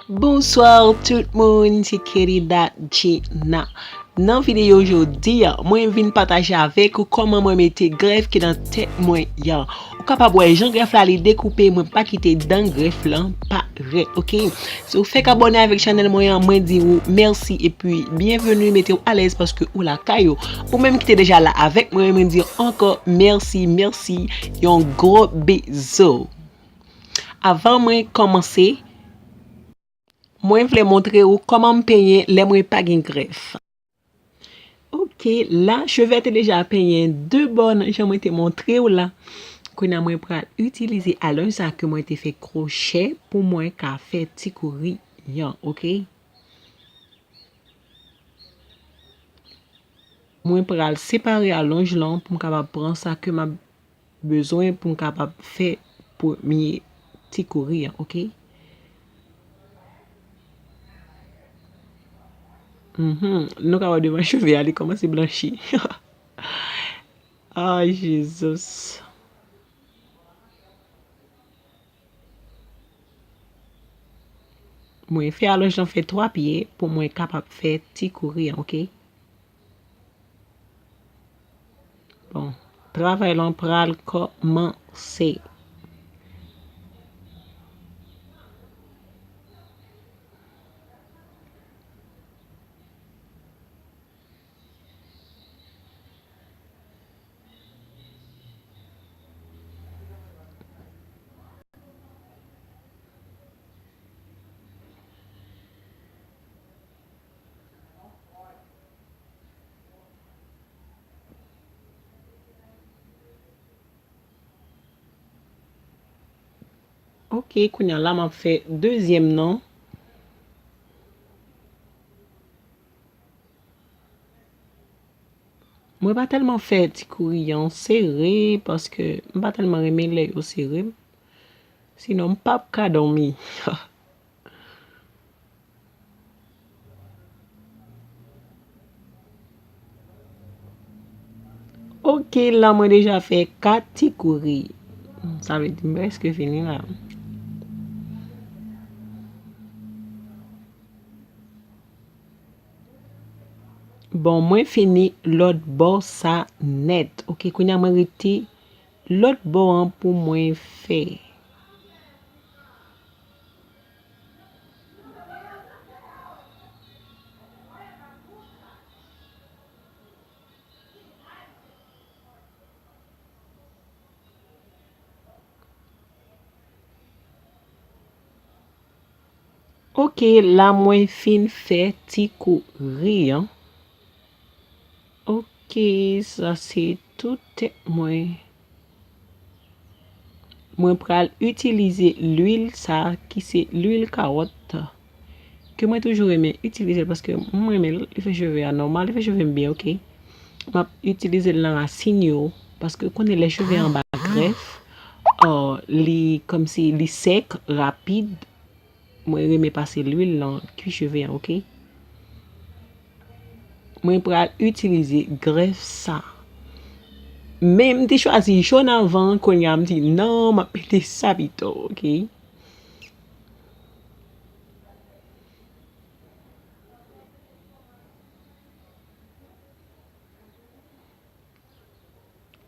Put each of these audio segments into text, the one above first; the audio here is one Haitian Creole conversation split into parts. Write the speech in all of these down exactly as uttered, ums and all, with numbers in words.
Bonsoir tout moun, se Querida Gina. Nan videyo jodi a, mwen vin pataje avèk ou kòman mwen mete grèf ki nan tèt mwen an. Ou kapab wè jan grèf la li dekoupe, mwen pa kite dan grèf lan parèt, oke? Si w fèk abòne avèk chanèl mwen an, mwen di ou mèsi epi byenveni, mete w alèz paske ou lakay ou. Ou menm ki te deja la avèk mwen, mwen di ankò mèsi, mèsi, yon gwo bizou. Avan mwen kòmanse, mwen vle montre ou kòman m penyen lè mwen pa gen grèf. Oke, la, cheve a te deja penyen de bò nan jan mwen te montre w la. Kounye a, mwen pral itilize alonj sa ke mwen te fè kwochè pou mwen ka fè ti kouri an, oke? Mwen pral separe alonj lan pou m kapab pran sa ke m ap bezwen pou m kapab fè premye ti kouri an, oke? Mhm. Nou ka wè devan cheve a, li kòmanse blanchi. Ay, Jezis. Mwen fè alonj lan fè twa pye pou mwen kapab fè ti kouri an, oke? Bon, travay lan pral kòmanse. Oke, kounye a la, m ap fè dezyèm nan. Mwen pa tèlman fè ti kouri an sere, paske m pa tèlman renmen lè yo sere. Sinon, m p ap ka dòmi. Oke, la mwen deja fè kat ti kouri. Sa vle di m prèske fini la. Bon, mwen fini lòt bò sa nèt. Oke, kounye a mwen rete lòt bò an pou mwen fè. Oke, la mwen fin fè ti kouri an. Oke, sa se tout tèt mwen. Mwen pral itilize lwil sa ki se lwil kawòt ke mwen toujou renmen itilize l paske mwen renmen l, li fè cheve a nòmal, li fè cheve m byen, oke. M ap itilize l nan rasin yo paske ou konnen lè cheve anba grèf, uh, li kòmsi li sèk rapid. Mwen renmen pase lwil nan kwi cheve an, oke? Mwen pral itilize grèf sa. Men m te chwazi jòn anvan, kounye a m di non, m ap mete sa pito, oke?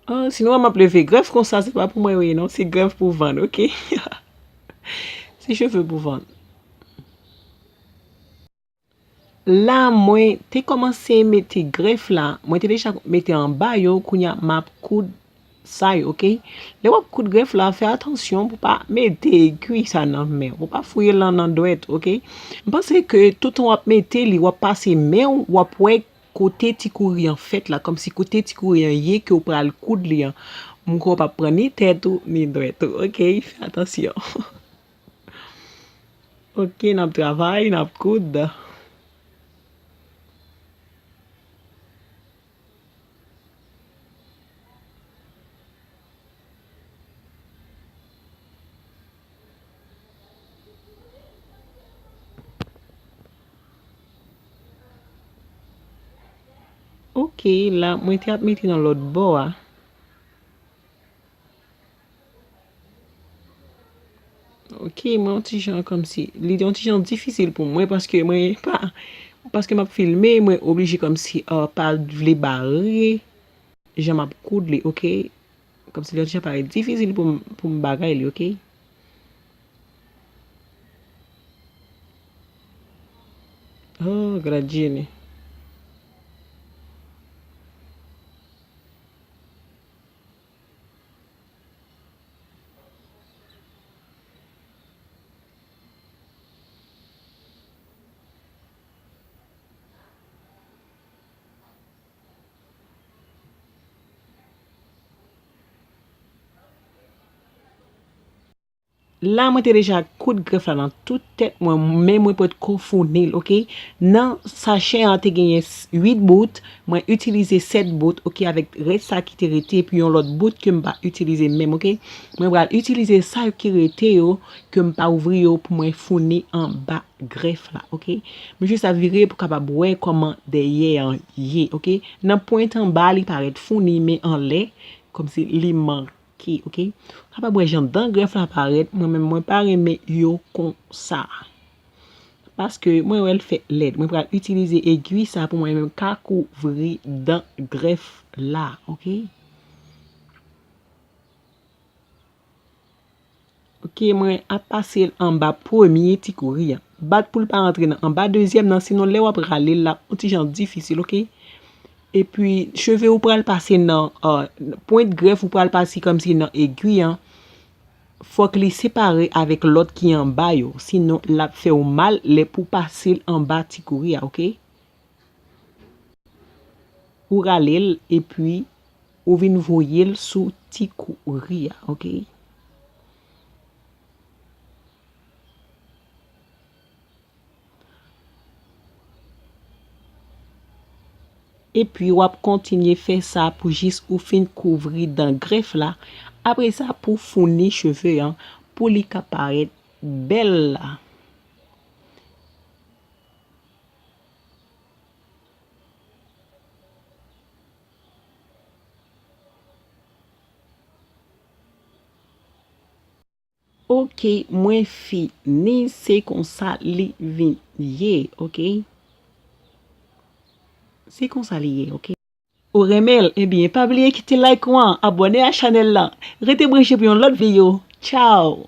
Ah, sinon, m ap leve grèf konsa, se pa pou mwen yo ye, non, se grèf pou vann, oke? Se cheve pou vann. La, mwen te kòmanse mete grèf la, mwen te deja mete anba yo, kounye a m ap koud sa yo, oke? Lè w ap koud grèf la, fè atansyon pou pa mete kwi sa nan men w, pou pa fouye l nan, nan dwèt, oke? M panse ke toutan w ap mete li, w ap pase men w, w ap wè kote ti kouri an fèt la, kòmsi kote ti kouri an ye ke w pral koud li an. M kwè w p ap pran ni tèt ou, ni dwèt ou, oke? Fè atansyon. Oke, n ap travay, n ap koud. Oke, la, mwen te ap mete nan lòt bò a. Ok, Ok, mwen yon ti jan kòmsi, li yon ti jan difisil pou mwen paske mwen pa, paske m ap filme, mwen oblije kòmsi, uh, pa vle bare jan m ap koud li, ok? Kòmsi li yon ti jan parèt difisil pou m, pou m bagay li, ok? Oh, gad Jenny. La, mwen te deja koud grèf la nan tout tèt mwen, men mwen potko founi l, ok? Nan sachè an te genyen s-, uit bout, mwen itilize sèt bout, ok, avèk rès sa ki te rete, epi yon lòt bout ke m pa itilize menm, ok? Mwen pral itilize sa yo ki rete yo, ke m pa ouvri yo pou mwen founi anba grèf la, ok? Mwen jis ap vire pou kapab wè kòman dèyè an ye, ok? Nan pwent anba, li parèt founi, men anlè, kòmsi li manke, ok? Ou kapab wè jan dan grèf la parèt, mwen menm, mwen pa renmen yo konsa. Paske mwen wè l fè lèd. Mwen pral itilize egwi sa pou mwen menm ka kouvri dan grèf la, ok? Ok, mwen ap pase l anba premye ti kouri an. Bat pou l pa rantre nan anba dezyèm nan, sinon lè w ap rale l la, yon ti jan difisil, ok? Epi, cheve ou pral pase nan, uh, pwent grèf ou pral pase kòmsi nan egwi an, fòk li separe avèk lòt ki anba yo, sinon l ap fè w mal lè pou pase l anba ti kouri a, ok? Ou rale l, epi ou vin voye l sou ti kouri a, ok? Epi w ap kontinye fè sa pou jis ou fin kouvri dan grèf la. Apre sa, pou founi cheve an, pou li ka parèt bèl la. Ok, mwen fini. Se konsa li vin ye, ok? Se konsa li ye, ok? Ou renmen l? Ebyen, pa bliye kite like ou an, abòne a chanèl lan. Rete branche pou yon lòt videyo. Tchao!